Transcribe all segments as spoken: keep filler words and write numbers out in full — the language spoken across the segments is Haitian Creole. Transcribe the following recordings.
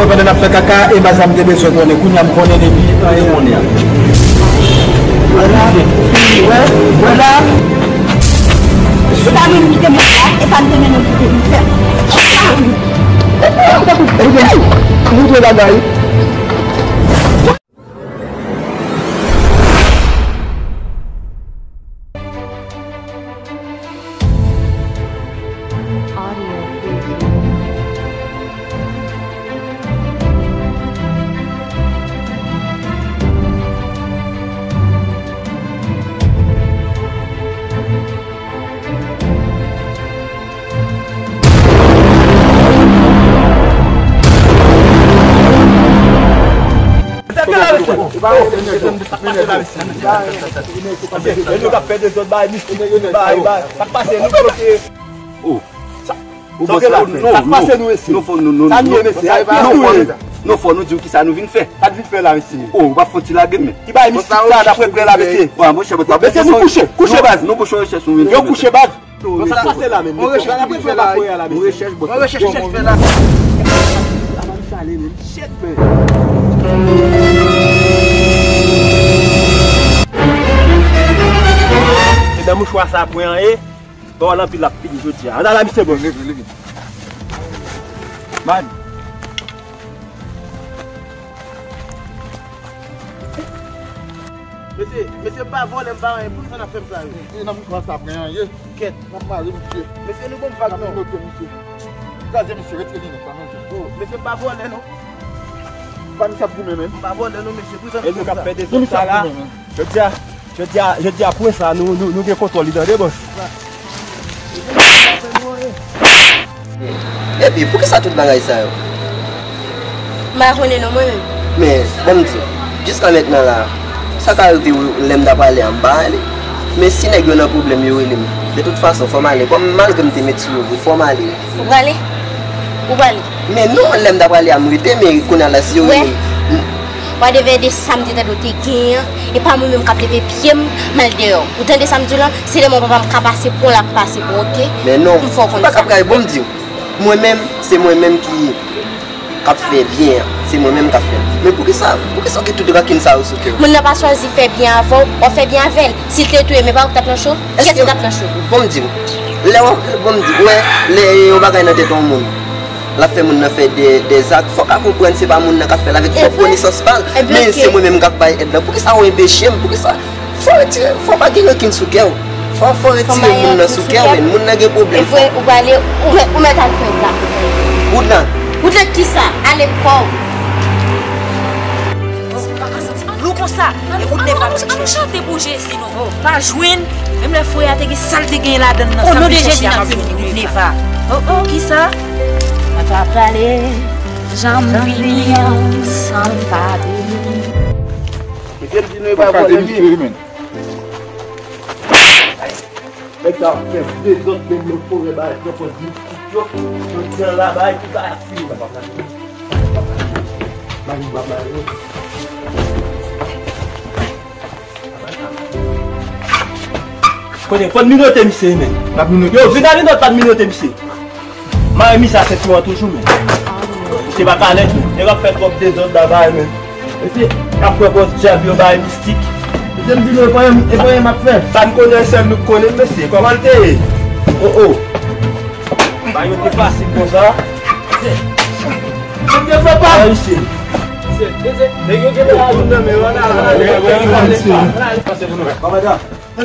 Pandan n ap fè kaka, e pa sa m te bezwen konnen. Kounye a m konnen depi anyen konnen an. Vwala. Vwala. Vwala. Se pa nou ki te mèt la, e pa nou te mennen nou ki te vin fè. Sa wi. Moutre bagay. E nou k ap fè dezòd, bay mistik, bay, bay. Sa k pase, nou bloke. Oh. Sa k pase, nou, mesye? Sa k pase, nou, mesye? Sa nou ye, mesye? Nou fò nou di w kisa nou vin fè. Sa n vin fè la, mesye? Oh, ou pa fò ti lage men. Ki bay mistik sa, daprè prè la, mesye? Bon, monchè, mesye, nou kouche, kouche baz. Nou kouche, rechèch nou vin fè. Yo kouche baz. Bon, sa k pase la menm? On rechèch, on rechèch, on rechèch fè la. Shit, man. Se nan mouchwa sa pran ye. Dòl anpil ap fini jodi a. Ann al la, misye bon. Leve, leve. Man. Mesye, mesye, m pa vòlè, m pa anyen. Poukisa n ap fè m sa yo? E nan mouchwa sa pran ye. Kèt. N ap mare misye. Mesye, nou ban m vag non. N ap note misye. Kraze misye, retire linèt la nan je. Oh, mesye, m pa vòlè non. Pa misye ap goumen menm. M pa vòlè non, mesye. Poukisa n ap fè m sa? E nou k ap fè dezòd sa la. Jodi a, jodi a, jodi a pwen sa, nou, nou, nou gen kontwòl li tande, bòs. Epi, poukisa tout bagay sa yo? M pa konnen non, mwen menm. Men, ban m di w, jiska mentnan la, sa ka rive w, lè m ta prale a, m pa ale. Men si nèg yo nan pwoblèm, yo rele m. De tout fason, fò m ale. Kòm malgre m te met sou yo vre, fò m ale. Ou prale? Ou prale? Men non, lè m ta prale a, m rete, men kounye a la, si yo rele m. Wè? Wadevè de sa m te tande w te genyen an, e pa mwen menm k ap leve pye m, m al dèyè w. Ou tande sa m di w la? Se lè mwen papa m ka pase pon l ap pase pon, oke? Men non, m fè w konn sa. Ou pa ka prale, bon, m di w. Mwen menm, se mwen menm ki k ap fè byen an. Se mwen menm k ap fè l. Men poukisa, poukisa w gen tout rankin sa yo sou kè w? Moun nan pa chwazi fè byen avè w, w ap fè byen avè l. Si l te touye, men pa ou ki t ap nan cho? Kiyès ki t ap nan cho? Bon, m di w. Lè w ap, bon, m di w, wè, lè yon bagay nan tèt yon moun. L ap fè moun nan fè de, de zak. Fò w ka konprann se pa moun nan k ap fè l avèk pwòp konesans pa l. Men se mwen menm k ap bay èd la. Poukisa w enpeche m? Poukisa? Fò w retire, fò w pa gen rankin sou kè w. Fò, fò w retire moun nan sou kè w, men moun nan gen pwoblèm. E vre, ou prale, ou mèt, ou mèt al fè wout la. Wout lan? Wout lan kisa? Ale kò w. Lou konsa, e wout nèf ap chèche. Chante pou Jezi non. Oh, pa jwenn, menm lè fouye a te gen sa l te gen ladan l nan. O non de Jezi, n ap jwenn wout nèf a. Oh, oh, kisa? Mwen pa prale, jan m vini an, san m pa beni. Mesye m di nou e pa vòlè li. Nèg sa ap fè dezòd menm nan forè, bay pran pòz mistik yo. Jodi a la, bay tout a fini. Kote, fò n minote misye, men. N ap minote. Yo, vin ale nan pa n minote misye. Mare misye a senti w an toujou, men. Misye pa ka lèd, men. Nèg ap fè twòp dezòd la, bay, men. Mesye, n ap pran pòz dyab yo, bay mistik. Mesye, m di nou, e pa anyen, e pa anyen m ap fè. Sa n konnen, sèl nou k konnen, mesye. Kòman l te ye? Oh, oh. Bagay yo te fasil konsa. Mesye, mesye, pa. Bay misye. Mesye, mesye, nèg yo gen bagay nan men yo, ann ale, ann ale. Kòmandan. Nou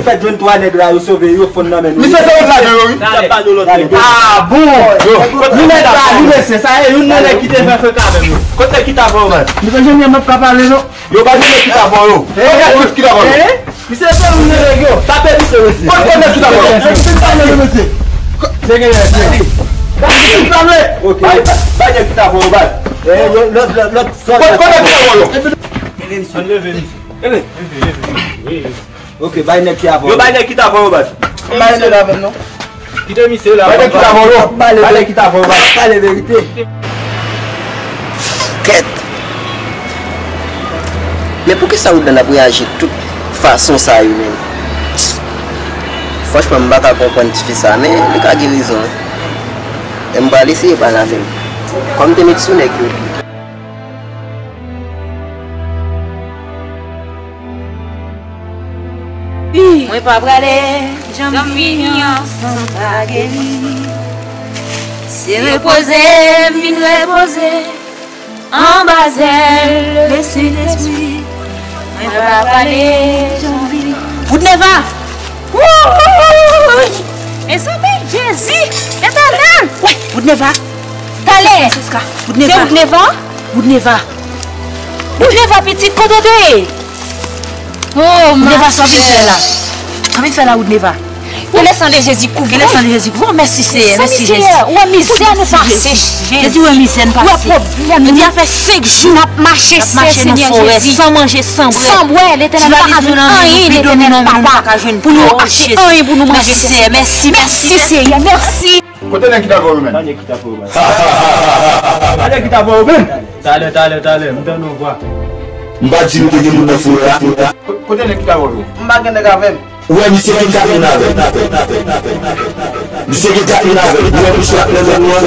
fèk jwenn twa nèg la, yo sove, yo fonn nan men nou. Misye se lòt la, wi. Ah bon? Nou nèg la, nou mesye, sa e youn nan nèg ki te fè freka avè m yo. Kot nèg ki t avè w, man? Misye, jan m ap ka pale, non? Yo pa gen nèg ki t avè w. Yo gen tout ki t avè w. Misye, se youn nan nèg yo. Tape misye, mesye. Kot, kot nèg ki t avè w? Nèg ki t avè w, mesye. Se gen nèg, mesye. Ok. Bay, bay nèg ki t avè w, bay. Lòt, lòt, lòt. Kot, kot nèg ki t avè w? Ann leve misye. Leve. Ok, bay nèg ki avè w. Yo bay nèg ki t avè w, baz. Bay nèg avè m, non. Kite misye la. Bay nèg ki t avè w, yo. Bay nèg ki t avè w, baz. Pale verite. Kèt. Men poukisa Woodland ap reyaji tout fason sa yo menm? Franchman, m pa ka konprann tifi sa, men li ka gen rezon. E m pral eseye pale avè l. Kòm te met sou nèg yo. Mwen pa prale, janm fini an san pa geri. Se repoze, m vin repoze. Anba zèl Lesentespri, mwen va pale, janm vini. Woodneva! Wouy! Mezanmi, Jezi! Etènèl! Wè, Woodneva! Talè! Fransèska, Woodneva! Se Woodneva? Woodneva! Woodneva, pitit, kote w te ye? Oh, Woodneva, sa w vin fè la? Sa w vin fè la, Woodneva? Ke le sang de Jésus couvre. Ke le sang de Jésus couvre. Oh, mèsi, Seyè, mèsi, Jezi. Seyè, ou wè mizè nou pase. Jezi, ou wè mizè n pase. Ou wè pwoblèm nou. Jodi a fè senk jou n ap mache, Seyè, Senyè Jezi. San manje, san bwè. San bwè, Letènèl, nou pa ka jwenn anyen, Letènèl Papa, pou nou achte anyen pou nou manje, Seyè. Mèsi, Seyè, mèsi, mèsi, Seyè, mèsi. Kote nèg ki ta voye w menm? Pa nèg ki ta voye w menm. Pa nèg ki ta voye w menm. Talè, talè, talè, m tande yon vwa. M pa di nou te gen moun nan foye a. Ko-, kote nèg ki ta voye w? M pa gen nèg avè m. Ou wè misye gen kat moun avè l. Misye gen kat moun avè l. Ou wè misye ap leve nou an.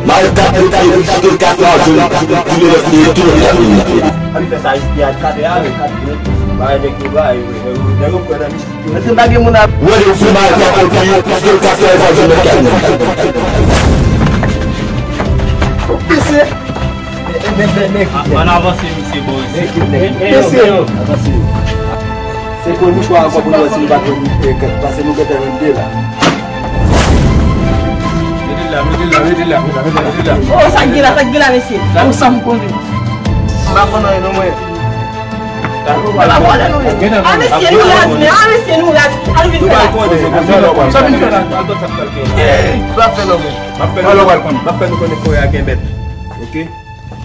Mare kat moun ta epi kite kat la jwenn. Koule lòt kote tou lòt kat moun. An fè sa jis ki a kat la. Ba nèg yo ba. Nèg yo kwè nan misye. Mwen se pa gen moun ap. Wè, yo fè mal, fè mal, fè mal, fè mal, fè mal, fè mal. Mesye. An avanse, mesye Boris. Mesye. Se premye fwa ankò pou nou wè si nou pa jwenn, eh, pase nou gentan jwenn de la. Mete l la, mete l la, mete l la, mete l la. Oh, sa k gen la, sa k gen la, mesye? Ou sanm konnen. M pa konn anyen non mwen. A mesye nou raz, men a mesye nou raz. Al vin fè la. Sa vin fè la. M ap fè nou konnen. M ap fè nou konnen kounye a gen mèt. Oke?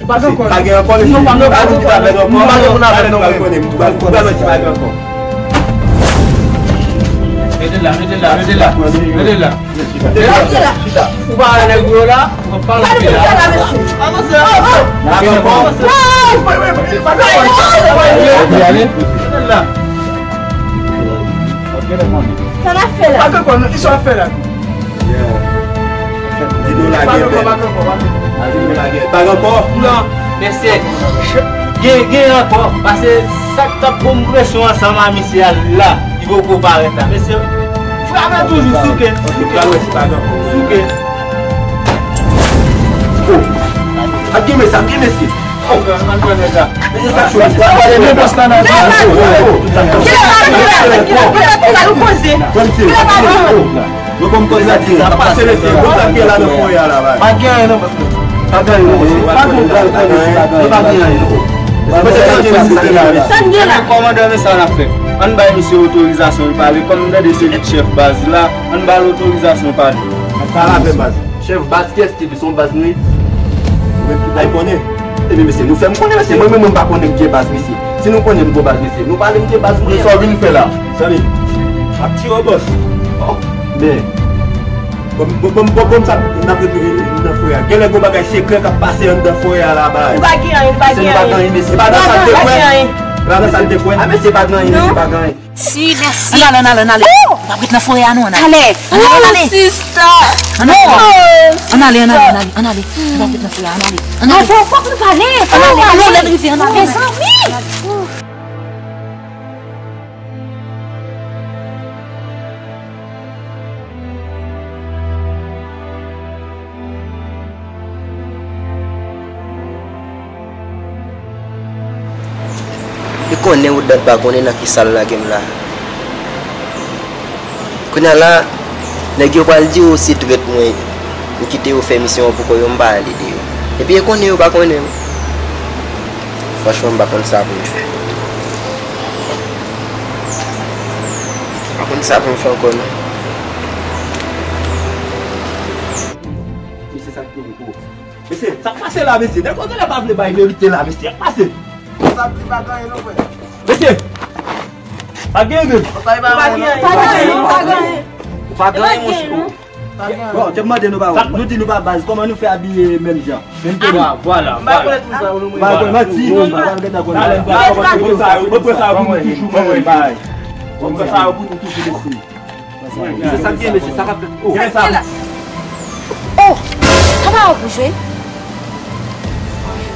Pa gen ankò. Pa gen ankò, mesye. Nou pa gen moun avè nou. Mete l la, mete l la, mete l la. Mete l la. Ou pa wè nèg yo la? Ou pa pale anpil la. Avanse, avanse. Avanse. Sa n ap fè la? Di nou lage bèl. Di nou lage. Pa gen ankò? Non, mesye. Gen, gen ankò. Paske sa k t ap bon presyon ansanm a misye a la. Li poko parèt la. Mesye, frape toujou, souke, souke, souke. Ap gen mesye, ap gen mesye. Mesye, sa cho, mesye. Yo ban m koze la, ti sa pase, mesye. Bon, sa k gen la nan foye a la, bay. Pa gen anyen, non, paske pa gen anyen, non, mesye. Pa gen anyen, non, mesye. Pa gen anyen, non. Mesye, sa k gen la, sa k gen la. Kòmandan, men sa n ap fè. Ann bay misye otorizasyon l pale. Kòm m tande se li k chèf baz la, ann ba l otorizasyon l pale. Pale avè baz. Chèf baz, kiyès ki di se yon baz nou ye? Ou menm ki bay konnen. Ebyen, mesye, nou fè m konnen, mesye. Mwen menm, mwen pa konnen m gen baz, mesye. Si nou konnen m gen baz, mesye, nou pale m gen baz, mwen. Sa w vin fè la? Zanmi, ap tire w, bòs. Oh, men. Bon, bon, bon, bon, bon, sa n ap regle nan foye a. Genlè gon bagay sekrè k ap pase anndan foye a la, bay. Nou pa gen anyen, nou pa gen anyen. Mesye, nou pa gen anyen, mesye. Se pa nan sa n te kwè. Se pa nan sa n te kwè. A, mesye, pa gen anyen, mesye, pa gen anyen. Si, mèsi. Ann ale, ann ale, ann ale. Oh! N ap ret nan foye a, non, ann ale. Ann ale, ann ale. Oh, sista. Ann ale. Oh, ann ale, ann ale, ann ale, ann ale. N ap ret nan foye a, ann ale. Ann ale. Non, fòk, fòk nou pale. Ann ale, ann ale, lè n rive, ann ale. Mezanmi. Li konnen Woodland pa konnen nan kisa l lage m la. Kounye a la, nèg yo pral di w se trèt mwen ye. M kite yo fè misyon an pou kò yo, m pa ale de yo. Epi yo konnen yo pa konnen m. Franchman, m pa konn sa pou m fè. M pa konn sa pou m fè ankò, non. Mesye, sa k gen pou. Mesye, sa k pase la, mesye? Nèg yo genlè pa vle bay verite la, mesye. Sa k pase? Sa di pa gen anyen, non, frè. Mesye! Pa gen anyen. Pa gen anyen, non, pa gen anyen. Ou pa gen anyen, monchè. Bon, te mande nou pa, nou di nou pa baz, kòman nou fè abiye menm jan? Menm teni. Vwala, vwala. Ba konn manti, ba konn gentan konn. Mwen pran sa, mwen pran sa, mwen toujou mwen bay. Kòm sa yo pou nou touche lespri. Se sa k gen, mesye, sa k ap fèt. Oh. Kèt la. Oh, papa w pou jwenn.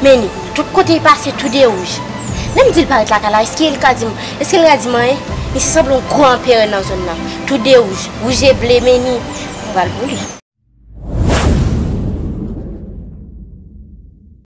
Men ni, tout kote l pase, tou de wouj. Lè m di l parèt lakay la, èske l ka di m, èske l ka di m anyen? Misye sanble yon gwo anperè nan zòn nan. Tou de wouj, wouj e ble, men ni, m pral pou li.